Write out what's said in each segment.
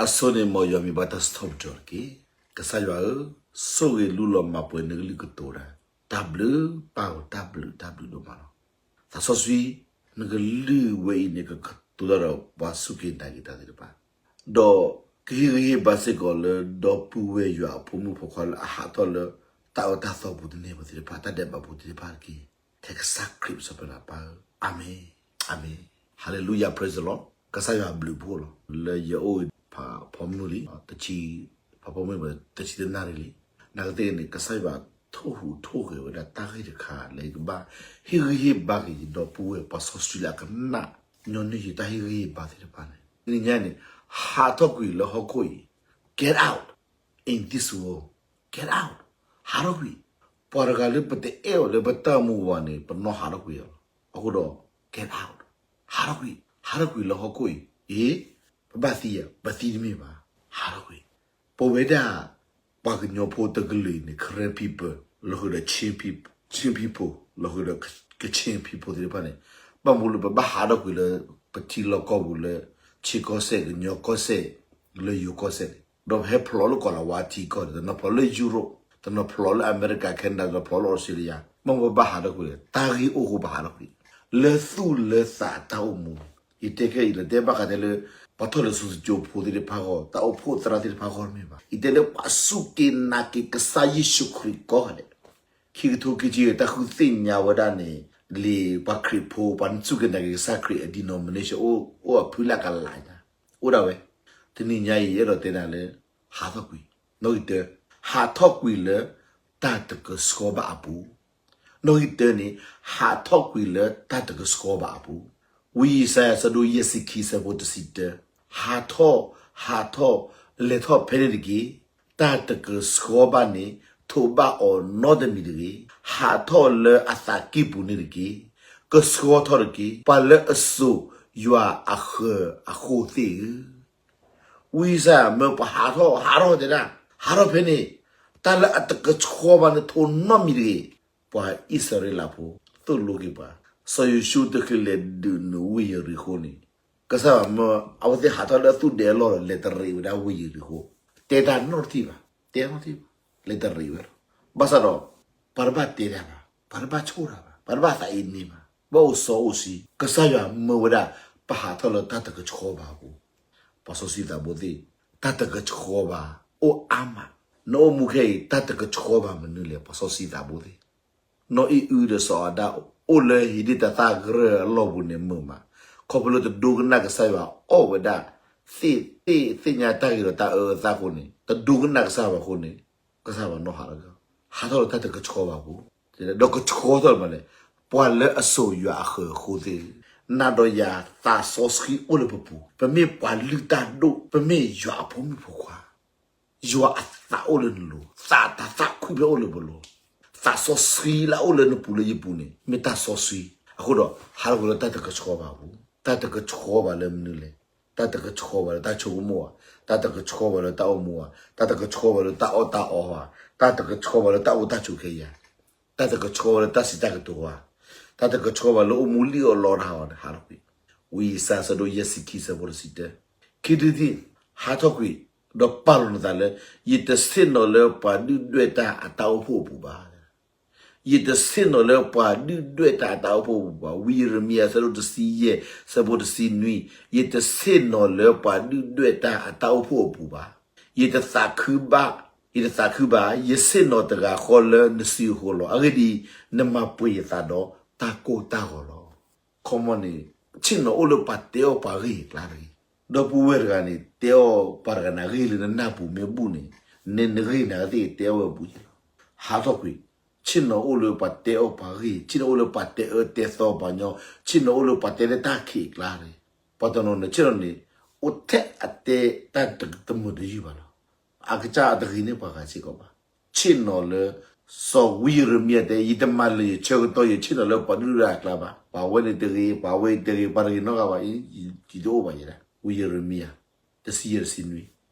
အဆိန့ၣ်မ်ယွၤမံၤဘၣ်တၢ်စံးထီၣ်ပတြၢၤတက့ၢ်. ကစၢ်ယွၤဧၢ, ဆိၣ်ဂ့ၤလူလီၤမၤပှဲၤနကလုၢ်ကတိၤတၢ်, တၢ်ဘျုးပၢ်ဧၢ, တၢ်ဘျုးတၢ်ဘျုးဒိၣ်မးလီၤ. သးစီဆှံ, နကလုၢ်ဝဲအံၤန့ၣ် ကကတိၤတၢ်ဒီးပှၤစူၢ်က့ၤနာ်က့ၤတၢ်သ့ၣ်တဖၣ်, ဒီးကဟ့ၣ်ဂံၢ်ဟ့ၣ်ဘါစ့ၢ်ကီးလၢဒီပုၢ်ဝဲၢ်ယွၤအဖိမုၣ်ဖိခွါလၢအဟးထီၣ်လၢ တၢ်အၢတၢ်သီပူၤတန့ၢ်ပူၤသ့ၣ်တဖၣ်, တၢ်ဒဲးဘးပူၤသ့ၣ်တဖၣ်တက့ၢ်. ထဲကစၢ်ခရံာ်ပစီပလၢ်ပၢ်ဧၢ, အၤမ့ၣ်, အၤမ့ၣ်, Hallelujah, praise the Lord. ကစၢ်ယွၤဘျုးဖှိၣ်လီၤ. လၢယအိၣ်ဖးဖီမုၢ်လံ, တဆံ, ဖးဖီမုၢ်လံ တဆံတနၣ်ရံၣ်လံ. နာ်ကသ့ၣ်န့ၣ် ကစၢ်ယွၤထိၣ်ဟူးထိၣ်ဂဲၤဝဲဒၣ်တၢ်ဂ့ၢ်တခါလၢယကဘၣ် ဟ့ၣ်ဂံၢ်ဟ့ၣ်ဘါက့ၤယဒီပုၢ်ဝဲၢ်ပှၤစီဆှံလၢအကနၣ်ညီနုၢ်ယတၢ်ဟ့ၣ်ဂံၢ်ဟ့ၣ်ဘါသ့ၣ်တဖၣ်န့ၣ်, တနံၤညါန့ၣ်, ဟးထီၣ်ကွံာ်လၢဟီၣ်ခိၣ်အံၤ, get out in this world, get out, ဟးထီၣ်ကွံာ်. ပှၤတဂၤလၢပတအဲၣ်အီၤလၢပတၢ်အိၣ်မူဘၣ်န့ၣ် ပနီၣ်ဟးထီၣ်ကွံာ်အီၤလီၤ. အဃိဒီး get out, ဟးထီၣ်ကွံာ်, ဟးထီၣ်ကွံာ်လၢဟီၣ်ခိၣ်အံၤ. အ့, ပဘၣ်သံဧါ, ပသံတမ့ၢ်ဘၣ်, ဟးထီၣ်ကွံာ်. ပဝဲဒၣ် ပှၤကညီဖိတကလုာ်အံၤန့ၣ် Karen people လီၤဃုာ်ဒီး Chin people, Chin people လီၤဃုာ်ဒီး Kachin people သ့ၣ်တဖၣ်န့ၣ်, ဘၣ်မနုၤလၢပဘၣ်ဟးထီၣ်ကွံာ်လၢ ပထံလီၢ်ကီၢ်ပူၤလၢ Chin ကီၢ်စဲၣ်, ကညီကီၢ်စဲၣ်, လၢယိၤကီၢ်စဲၣ်န့ၣ်, ဒီးပဟဲဖျိးလၢကီၢ်လၤဝါထံကီၢ်န့ၣ်, တနီၤဖျိးလၢ Europe, တနီၤဖျိးလၢ America, Canada, တနီၤဖျိးလၢ Australia, ဘၣ်မနုၤပဘၣ်ဟးထီၣ်ကွံာ်လဲၣ်, တၢ်ဂ့ၢ်အိၣ်အဃိပဟးထီၣ်ကွံာ်, လၢသူၣ်လၢသးအတၢ်အိၣ်မူ. ယတဲခဲအံၤ လၢတဲဘၣ်ဃးထဲလၢ ပှၤထီၣ်လၢစိၤစိၤကၠိဖိသ့ၣ်တဖၣ်အဂီၢ်, တၢ်အိၣ်ဖှိၣ်သရၣ်သ့ၣ်တဖၣ်အဂီၢ်တမ့ၢ်ဘၣ်. ယတဲလၢပှၤစူၢ်က့ၤနာ်က့ၤကစၢ်ယ့ၣ်ၡူးခရံာ်ကိးဂၤဒဲး, ခံကထိခံဆံ တၢ်ဃုသ့ၣ်ညါဝဲဒၣ်န့ၣ်, လံာ်ပှၤခရံာ်ဖိ ပှၤစူၢ်က့ၤနာ်က့ၤကစၢ်ခရံာ်အ denomination အိၣ်အဖုလၢအကလးညါ, အိၣ်ဒၣ်ဝဲ. တနံၤညါအံၤ ယအဲၣ်ဒိးတဲနၤလၢ ဟးထီၣ်ကွံာ်, နီၣ်ဂံၢ်တၢ, ဟးထီၣ်ကွံာ်လၢ တၢ်တကဆှီဘၣ်အပူၤ. နီၣ်ဂံၢ်တၢန့ၣ်, ဟးထီၣ်ကွံာ်လၢတၢ်တကဆှီဘၣ်အပူၤ. ဝံယၡါယၤ ဆၢဒိၣ်ယဲၢ်ဆံခံ ဆၢဖိတဆံတၢ, ဟးထီၣ်, ဟးထီၣ်, လဲၤထီၣ်ဖဲန့ၣ်တက့ၢ်. တၢ်တကဆှီဘၣ်န့ၣ် ထိးဘၣ်အီၤနီတမံၤတဂ့ၤ. ဟးထီၣ်လၢအသးကံၢ်ပူၤန့ၣ်တက့ၢ်. ကဆှီထီၣ်တက့ၢ်, ပှၤလၢအစိာ်ယွၤအဃၢၤအဃိသ့ၣ်ဧၢ. ဝံယၡါယၤမၢပှၤဟးထီၣ်, ဟးထီၣ်တဲဒၣ်, ဟးထီၣ်ဖဲန့ၣ်, တၢ်လၢအတကဆှီဘၣ်န့ၣ် ထိးနီတမံၤတဂ့ၤ. ပှၤအံၣ်စရ့လးဖိ သိၣ်လိက့ၤပှၤ, စီၤယိၤၡူတချုးလဲၤဒုးနုာ်ဝ့ၢ်ယရံၤဃိန့ၣ်, ကစၢ်ယွၤမၢအဝဲသ့ၣ်ဟးထီၣ်လၢအသူၣ်ဒဲအလီၢ်ဒီး လဲၤတရံးဝဲဒၣ်ဝ့ၢ်ယရံၤဃိ, တဲတၢ်နီတထံၣ်ဘၣ်, တဲနီတထံၣ်ဘၣ်, လဲၤတရံးဝဲလီၤ. ဘၣ်ဆၣ်ဒီး ပှၤတဘၣ်တဲတၢ်ဘၣ်, ပှၤတဘၣ်ဆိၣ်တၢ်ဘၣ်, ပှၤတဘၣ်သးအ့န့ၢ်ဘၣ်, ဘၣ်အိၣ်စီအိၣ်ဆှံ, ကစၢ်ယွၤမၢဝဲဒၣ် ပဟးထီၣ်လၢတၢ်တကဆှီဘၣ်အပူၤ. ပှၤစီဆှံသးဘိသ့ၣ်, တၢ်တကဆှီဘၣ်, အိၣ်အါမး, နအိၣ်မူခဲအံၤ တၢ်တကဆှီဘၣ်မနုၤလဲၣ် ပှၤစီဆှံသးဘိသ့ၣ်. နီၢ်အံၣ်အုဒီးစီၤအၤဒၣ် အိၣ်လၢဟံးန့ၢ်တၢ်သၣ်ကရၢၢ်အလီၢ်ပူၤန့ၣ်မုာ်မး, ခီဖျိလၢတဒိကနၣ်ကစၢ်ယွၤအီၣ်ဝဲဒၣ်, သ့ၣ်သ့ၣ်ညါတၢ်ဂ့ၤဒီးတၢ်အၢအသီအဃိန့ၣ်, တဒိကနၣ်ကစၢ်ယွၤအဃိန့ၣ်, ကစၢ်ယွၤနီၢ်ဟးလီၤ, ဟးထီၣ်လၢတၢ်တကဆှီဘၣ်အပူၤ, ဒီးကဆှီထီၣ်မးလဲၣ်, ပှၤလၢအစိာ်ယွၤအဃၢၤအဃိသ့ၣ်, နၤဒီးယၤသးစီဆှံအိၣ်လၢပပူၤ, ပမ့ၢ်ပှၤလုၢ်တၢ်ဒိၣ်, ပမ့ၢ်ယွၤအဖိမုၣ်ဖိခွါ ယွၤအသးအိၣ်လၢနလိၤ, သးတၢ်သၣ်ခုဖဲအိၣ်လၢပလိၤ, သးစီဆှံလၢအအိၣ်လၢနပူၤလၢယပူၤန့ၣ် မ့ၢ်တၢ်စီဆှံ, အဃိဒီး ဟးထီၣ်ကွံာ်လၢတၢ်တကဆှီဘၣ်အပူၤ, တၢ်တကဆှီဘၣ်လၢမနုၤလဲၣ်, တၢ်တကဆှီဘၣ်လၢတၢ်ဆိကမိၣ်ဧါ, တၢ်တကဆှီဘၣ်လၢတၢ်အိၣ်မူဧါ, တၢ်တကဆှီဘၣ်လၢတၢ်အီၣ်တၢ်အီဧါ, တၢ်တကဆှီဘၣ်လၢတၢ်အိၣ်တၢ်ဆိးခဲအံၤဧါ, တၢ်တကဆှီဘၣ်လၢတၢ်စံးတၢ်ကတိၤဧါ, တၢ်တကဆှီဘၣ်လၢအိၣ်မူလံၣ်အီၣ်လီတၢ်ဧါန့ၣ် ဟးထီၣ်ကွံာ်, ဝံယၡါယၤ ဆၢဒိၣ်ယဲၢ်ဆံခံ ဆၢဖိတဆံတၢ, ခံထံၣ်တထံၣ်, ဟးထီၣ်ကွံာ်, ဒီးပာ်လီၤနသးလၢ ယတဆ့ၣ်နီၤလၢပှၤဒုၣ်ဒွဲၣ်တၢ်အတၢ်အိၣ်ဖှိၣ်အပူၤဘၣ်. ယတဆ့ၣ်နီၤလၢပှၤဒုၣ်ဒွဲၣ်တၢ်အတၢ်အိၣ်ဖှိၣ်အပူၤဘၣ်. ဝံယံးရမံယၤ ဆၢဒိၣ်တဆံယဲၢ် ဆၢဖိတဆံနွံ, ယတဆ့ၣ်နီၤလၢပှၤဒုၣ်ဒွဲၣ်တၢ်အတၢ်အိၣ်ဖှိၣ်အပူၤဘၣ်. ယတသးခုဘၣ်, ယတသးခုဘၣ်, ယဆ့ၣ်နီၤတဂၤဃီလၢနစုအဃိလီၤ. အဂ့ၢ်ဒ်အံၤ, နမၤပှဲၤယသးဒီးတၢ်ကိၢ်တၢ်ဂီၤလီၤ. ခီမီန့ၣ်, ဆ့ၣ်နီၤအိၣ်လၢပှၤတဲအီၣ်ပှၤဂ့ၢ်အကျါတဂ့ၤ. ဒီပုၢ်ဝဲၢ်တဂၤန့ၣ် တဲအီၣ်ပှၤတဂၤန့ၣ် အဂ့ၢ်လၢနနၢ်ပူၤမ့ၢ်ဘူၣ်န့ၣ်, နနဂ့ၢ်နၤကသ့ၣ်တဲအီၣ်ဝဲအပူၤယဲလီၤ. ဟးထီၣ်ကွံာ်, ဆ့ၣ်နီၤအိၣ်လၢပှၤတဲအီၣ်ပှၤဂ့ၢ်, ဆ့ၣ်နီၤအိၣ်လၢပှၤတဲအၢတဲသီပှၤကညီ, ဆ့ၣ်နီၤအိၣ်လၢပှၤတဲလၢတၢ်ခံးအကျါတဂ့ၤ. ပှၤတနီၤန့ၣ် ဆ့ၣ်နီၤန့ၣ်, အိၣ်ထဲအတဲတၢ်တမုာ်တယုၢ်ဘၣ်လီၤ. အကစၢ်အတဂ့ၤန့ၢ်ပှၤဂၤစ့ၢ်ကီးဘၣ်. ဆ့ၣ်နီၤလၢ စီၤဝံယံးရမံယၤတဲ, ယတမၤလၢၤယဆၢကတီၢ် ယဆ့ၣ်နီၤလၢပှၤဒုၣ်ဒွဲၣ်အကျါဘၣ်. ပှၤဝဲန့ၣ်တဂ့ၤ, ပှၤဝဲအံၤတဂ့ၤ, ပှၤတဂ့ၤနီတဂၤဘၣ်အံၤ, ယတအိၣ်ဘၣ်ယဲဒၣ်. ဝံယံးရမံယၤ တဆံယဲၢ် တဆံနွံ.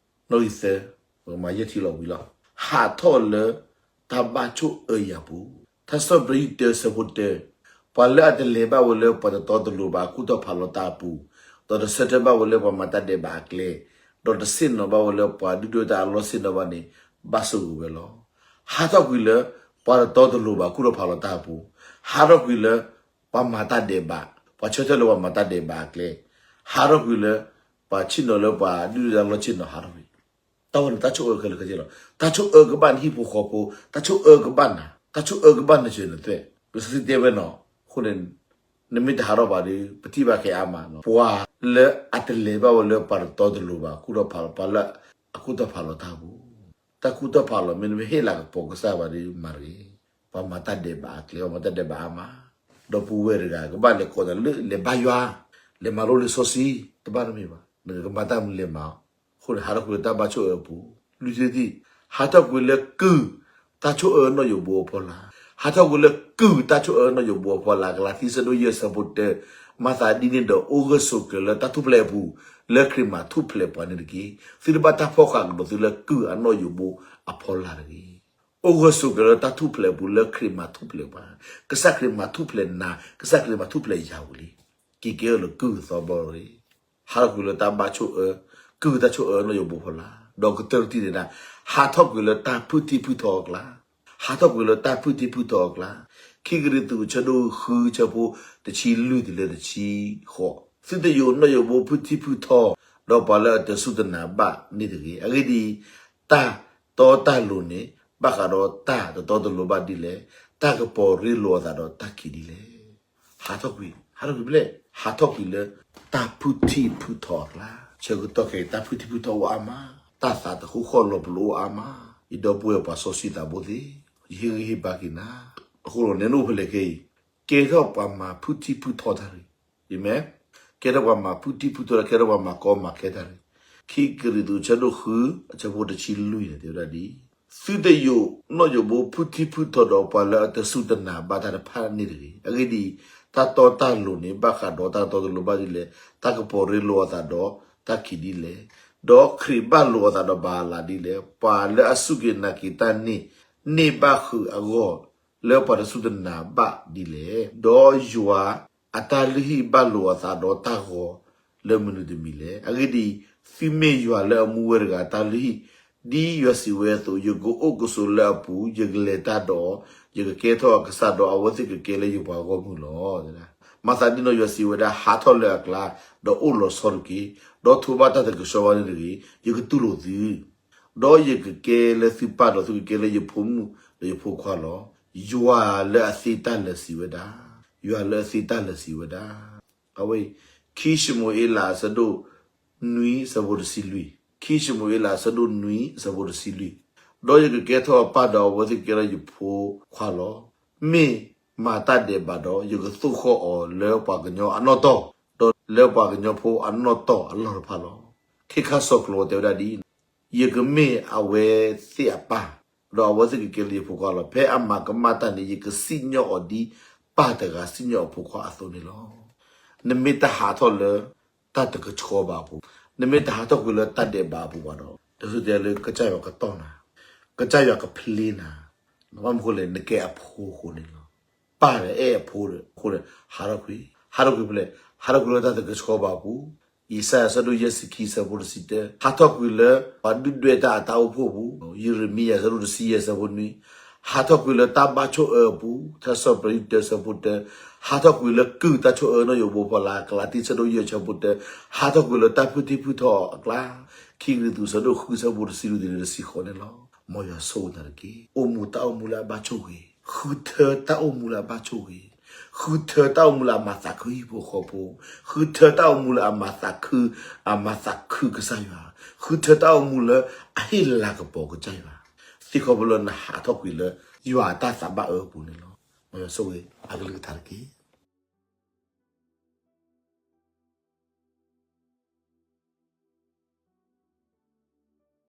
နီၣ်ဂံၢ်သၢ, ပကမၤယဲၢ်ထံလီၤဝံၤလီၤ. ဟးထီၣ်လၢတၢ်ဘၣ်ဆိၣ်အၢအံၤအပူၤ, ထါစံးထီၣ်ပတြၢၤ ယုၢ်တၢ ဆၢဖိတၢ, ပှၤလၢအတလဲၤဘၣ်ဝဲလၢပှၤတတီတလိၤဘၣ်အကူၣ်ထီၣ်ဖးလီၤတၢ်အပူၤ, ဒီးတဆၢထၢၣ်ဘၣ်ဝဲလၢပှၤမၤတၢ်ဒဲးဘးအကျဲ, ဒီးတဆ့ၣ်နီၤဘၣ်ဝဲလၢပှၤဒုၣ်ဒွဲၣ်တၢ်အလီၢ်ဆ့ၣ်နီၤဘၣ်န့ၣ် ဘၣ်ဆိၣ်ဂ့ၤဝဲလီၤ. ဟးထီၣ်ကွံာ်လၢ ပှၤတတီတလိၤဘၣ်ကူၣ်ထီၣ်ဖးလီၤတၢ်အပူၤ, ဟးထီၣ်ကွံာ်လၢ ပှၤမၤတၢ်ဒဲးဘး, ပှၤဆၢထၢၣ်လၢပှၤမၤတၢ်ဒဲးဘးအကျဲ, ဟးထီၣ်ကွံာ်လၢ ပှၤဆ့ၣ်နီၤလၢပှၤဒုၣ်ဒွဲၣ်တၢ်လီၢ်ဆ့ၣ်နီၤဟးထီၣ်ကွံာ် တၢ်ဝဲန့ၣ်တၢ်ဆိၣ်အၢခဲလၢာ်ခဲဆ့လီၤ. တၢ်ဆိၣ်အၢကဘၣ်နဟံၣ်ဖိဃီဖိ, တၢ်ဆိၣ်အၢကဘၣ်နၤ, တၢ်ဆိၣ်အၢကဘၣ်နစၢၤနသွဲၣ်, လံာ်စီဆှံတဲဝဲနီၤ, အဃိန့ၣ် နမ့ၢ်တဟးထီၣ်ဘၣ်ဒီး ပထံၣ်ဘၣ်ခဲအါမးနီၤ, ပှၤလၢအတလဲၤဘၣ်ဝဲလၢပှၤတတီတလိၤဘၣ် ကူၣ်ထီၣ်ဖးလီၤ, ပှၤလၢအကူၣ်ထီၣ်ဖးလီၤတၢ်အပူၤ, တၢ်ကူၣ်ထီၣ်ဖးလီၤ မ့တမ့ၢ်ဟ့ၣ်လၤကပီၤကစၢ်ဘၣ်ဒီးမၤတဂ့ၤ, ပှၤမၤတၢ်ဒဲးဘးအကျဲ ပှၤမၤတၢ်ဒဲးဘးအါမး, ဒီပုၢ်ဝဲၢ်တဂၤ ကဘၣ်လဲၤကိးနၤလၢလဲၤဘါယွၤ, လဲၤမၤလိလံာ်စီဆှံ, တဘၣ်တမ့ၢ်ဘၣ်, နကမၤတၢ်မနုၤလဲၤမၤအီၤ, အဃိန့ၣ် ဟးထီၣ်ကွံာ်လၢတၢ်ဘၣ်ဆိၣ်အၢအပူၤ, လွံၢ်ထံၣ်တထံၣ်, ဟးထီၣ်ကွံာ်လၢကုၢ် တၢ်ဆိၣ်အၢနီၣ်ယိးဘိအဖီလာ်, ဟးထီၣ်ကွံာ်လၢကုၢ်တၢ်ဆိၣ်အၢနီၣ်ယိးဘိအဖီလာ်, ကလၤတံ ဆၢဒိၣ်ယဲၢ် ဆၢဖိတၢ, မၤသးဒ်န့ၣ်ဒီး အိၣ်ဂၢၢ်ဆိးကျၢၤလၢတၢ်ထူၣ်ဖျဲးအပူၤ, လၢခရံာ်မၤထူၣ်ဖျဲးပှၤန့ၣ်တက့ၢ်. သုတဘၣ်တၢ်ဖီၣ်ဃာ်ကဒီးသုလၢကုၢ်အနီၣ်ယိးဘိအဖီလာ်တဂ့ၤ. အိၣ်ဂၢၢ်ဆိးကျၢၤလၢတၢ်ထူၣ်ဖျဲးအပူၤ လၢခရံာ်မၤထူၣ်ဖျဲးပှၤ, ကစၢ်ခရံာ်မၤထူၣ်ဖျဲးနၤ, ကစၢ်ခရံာ်မၤထူၣ်ဖျဲးယၤဝံၤလံ, က့ၤကဲအီၤလၢကုၢ်အသီဘီတဂ့ၤ. ဟးထီၣ်ကွံာ်လၢတၢ်ဘၣ်ဆိၣ်အၢ, ကုၢ်တၢ်ဆိၣ်အၢနီၣ်ယိးဘိအဖီလာ်, ဒီးကတၢၢ်တထံၣ်န့ၣ်ဒၣ်, ဟးထီၣ်ကွံာ်လၢတၢ်ဖုၣ်ထံဖုၣ်ထီအကျါ, ဟးထီၣ်ကွံာ်လၢတၢ်ဖုၣ်ထံဖုၣ်ထီအကျါ, ခံကရံၣ်သူး ဆၢဒိၣ်ဃု ဆၢဖိတဆံလွံၢ်တုၤလၢတဆံဃိး, သုတယိးနီၣ်ယိးဘိဖုၣ်ထံဖုၣ်ထီ, ဒီးပှၤလၢအတစူၢ်တနာ်ဘၣ်န့ၣ်တဂ့ၤ. အဂ့ၢ်ဒ်အံၤ, တၢ်တီတၢ်လိၤန့ၣ် ဘၣ်ဃးဒီးတၢ်တတီတလိၤဘၣ်ဒ်လဲၣ်, တၢ်ကပီၤရ့လိာ်အသးဒီးတၢ်ခံးဒ်လဲၣ်. ဟးထီၣ်ကွံာ်, ဟးထီၣ်ကွံာ်ဖဲလဲၣ်, ဟးထီၣ်ကွံာ်လၢ တၢ်ဖုၣ်ထံဖုၣ်ထီအကျါ, ဆၢကတီၢ်ခဲအံၤ တၢ်ဖုၣ်ထံဖုၣ်ထီအိၣ်အါမး, တၢ်သးတဟူဃီၣ်လီၤပလိာ်အိၣ်အါမး, ယဒီပုၢ်ဝဲၢ်ပှၤစီဆှံသးဘိသ့ၣ်, ယဟ့ၣ်ဂံၢ်ဟ့ၣ်ဘါက့ၤနၤ, အဃိဒီး နအိၣ်ဖဲလဲၣ်ခဲအံၤ, ကဲထီၣ်ပှၤမၤဖုၣ်ထံဖုၣ်ထီတၢ်တဂ့ၤ, အၤမ့ၣ်, ကဲထီၣ်ပှၤမၤဖုၣ်ထံဖုၣ်ထီတၢ်, ကဲထီၣ်ပှၤမၤကီမၤခဲတၢ်တဂ့ၤ. ခံကရံၣ်သူး ဆၢဒိၣ်ဃု အဆၢဖိတဆံလွံၢ်န့ၣ် တဲဝဲဒၣ်ဒ်အံၤ, သုတယိးနီၣ်ယိးဘိဖုၣ်ထံဖုၣ်ထီဒီးပှၤလၢအတစူၢ်တနာ်ဘၣ်တၢ်တဖၣ်န့ၣ်တဂ့ၤ. အဂ့ၢ်ဒ်အံၤ, တၢ်တီတၢ်လိၤန့ၣ် ဘၣ်ဃးဒီးတၢ်တတီတလိၤဘၣ်ဒ်လဲၣ်, တၢ်ကပီၤရ့လိာ်အသးဒီးတၢ်ခံးဒ်လဲၣ်, ဒီးခရံာ်ဘၣ်လိာ်အသးဒီးဘၤအၤလးဒ်လဲၣ်, ပှၤလၢအစူၢ်က့ၤနာ်က့ၤတၢ်န့ၣ် န့ၢ်ဘၣ်ဃုာ်အဂီၢ် လၢပှၤတစူၢ်တနာ်ဘၣ်ဒ်လဲၣ်, ဒီးယွၤအတၢ်လုၢ်ဟံၣ်ဘၣ်လိာ်အသးဒီးတၢ်ဂီၤလၢမနုၤတမံၤလဲၣ်. အဂ့ၢ်ဒ်အံၤ, သုမ့ၢ်ယွၤလၢအမူဝဲတဂၤအတၢ်လုၢ်ဟံၣ်, ဒ်ယွၤစံးဝဲအသိး, ယကအိၣ်ကဆိးလၢအပူၤ, ယကလဲၤတၢ်ဒီး, ယကကဲထီၣ်အကစၢ်ဒီး အဝဲသ့ၣ်ကကဲလၢယပှၤဂီၢ်မုၢ်လီၤ. မၤသးဒ်န့ၣ်ဒီးယွၤစံးဝဲဒၣ်, ဟးထီၣ်လၢအကျါ, ဒီးအိၣ်လီၤဆီတက့ၢ်, ဒီးထိးဘၣ်တၢ်တကဆှီဘၣ်န့ၣ်တဂ့ၤ, ယကတူၢ်လိာ်သု ဒီးယကကဲလၢသုပၢ်ဒီးသုကကဲလၢယဖိမုၣ်ဒီးယဖိခွါလီၤ. ယွၤလၢအသ့တၢ်လၢာ်စံးဝဲဒၣ်, ယွၤလၢအသ့တၢ်လၢာ်စံးဝဲဒၣ်. အဝဲအံၤ, ခံၡမူၤအ့လး အဆၢဒိၣ်နွံ အဆၢဖိတဆံလွံၢ်, ခံၡမူၤအ့လး အဆၢဒိၣ်နွံ အဆၢဖိတဆံလွံၢ်, ဒီးယကကဲထီၣ်အပၢ်ဒီးအဝဲသ့ၣ်ကကဲလၢယဖိခွါလီၤ. မ့ၢ်မၤတၢ်ဒဲးဘးဒီး ယကသိၣ်ဃီၣ်အီၤလၢပှၤကညီအနီၣ်တီၢ်, ဒီးလၢပှၤကညီဖိအနီၣ်တီၢ်အလီၢ်တဖၣ်လီၤ. ခ့ခါစီၤကျိၤတဲဝဲဒၣ်ဒ်အံၤ, ယကမ့ၢ်အဝဲသ့ၣ်အပၢ်, ဒီးအဝဲသ့ၣ်ကကဲလၢယဖိခွါလီၤ. ဖဲအမၤကမၣ်တၢ်န့ၣ် ယကစံၣ်ညီၣ်အီၤဒ်ပၢ်တဂၤစံၣ်ညီၣ်အဖိခွါအသိးန့ၣ်လီၤ. နမ့ၢ်တဟးထီၣ်လၢတၢ်တကဆှီဘၣ်အပူၤ, နမ့ၢ်တဟးထီၣ်ကွံာ်လၢတၢ်ဒဲးဘးအပူၤဘၣ်ဒီး တၢ်စံၣ်တဲလၢကစၢ်ယွၤကတီၢ်နၤ, ကစၢ်ယွၤကဖျ့နၤ, ဘၣ်မနုၤအဃိလဲၣ် နကဲအဖိအဃိန့ၣ်လီၤ. ပၢ်ဒီးအဲၣ်အဖိဒီးအဃိန့ၣ် ဟးထီၣ်ကွံာ်, ဟးထီၣ်ကွံာ်ဖဲလဲၣ်, ဟးထီၣ်ကွံာ်လၢတၢ်တကဆှီဘၣ်အပူၤ, ယၡါယၤ အဆၢဒိၣ်ယဲၢ်ဆံခံ အဆၢဖိတဆံတၢ, ဟးထီၣ်ကွံာ်လၢပှၤဒုၣ်ဒွဲၣ်တၢ်အတၢ်အိၣ်ဖှိၣ်အပူၤ, ယရမံယၤ အဆၢဒိၣ်တဆံယဲၢ် အဆၢဖိနွံ, ဟးထီၣ်ကွံာ်လၢတၢ်ဘၣ်ဆိၣ်အၢအပူၤ, ထါစံးပတြၢၤ တၢ အဆၢဖိတၢ, ဟးထီၣ်ကွံာ်လၢကုၢ်တၢ်ဆိၣ်အၢနီၣ်ယိးဘိအဖီလာ်, ကလၤတံ အဆၢဒိၣ်ယဲၢ် အဆၢဖိတၢ, ဟးထီၣ်ကွံာ်လၢတၢ်ဖုၣ်ထံဖုၣ်ထီအကျါ, ခံကရံၣ်သူး အဆၢဒိၣ်ဃု အဆၢဖိတဆံလွံၢ်တုၤလၢတဆံဃိးန့ၣ်လီၤ. မ်ယွၤဆိၣ်ဂ့ၤနၤတက့ၢ်. အိၣ်မူတၢ်အိၣ်မူလၢအဘၣ်ဆိၣ်ဂ့ၤ, ဃုထၢတၢ်အိၣ်မူလၢအဘၣ်ဆိၣ်ဂ့ၤ, ဃုထၢတၢ်အိၣ်မူလၢအမၤသးခုဟံၣ်ဖိဃီဖိ, ဃုထၢတၢ်အိၣ်မူလၢအမၤသးခု, အမၤသးခုကစၢ်ယွၤ, ဃုထၢတၢ်အိၣ်မူလၢအဟ့ၣ်လၤကပီၤကစၢ်ယွၤ, သ့ၣ်ခီဖျိလၢနဟးထီၣ်ကွံာ်လၢ ယွၤအတၢ်သးဘၣ်အၢအပူၤန့ၣ်လီၤ. မ်ယွၤဆိၣ်ဂ့ၤအကလုၢ်ကထါတက့ၢ်.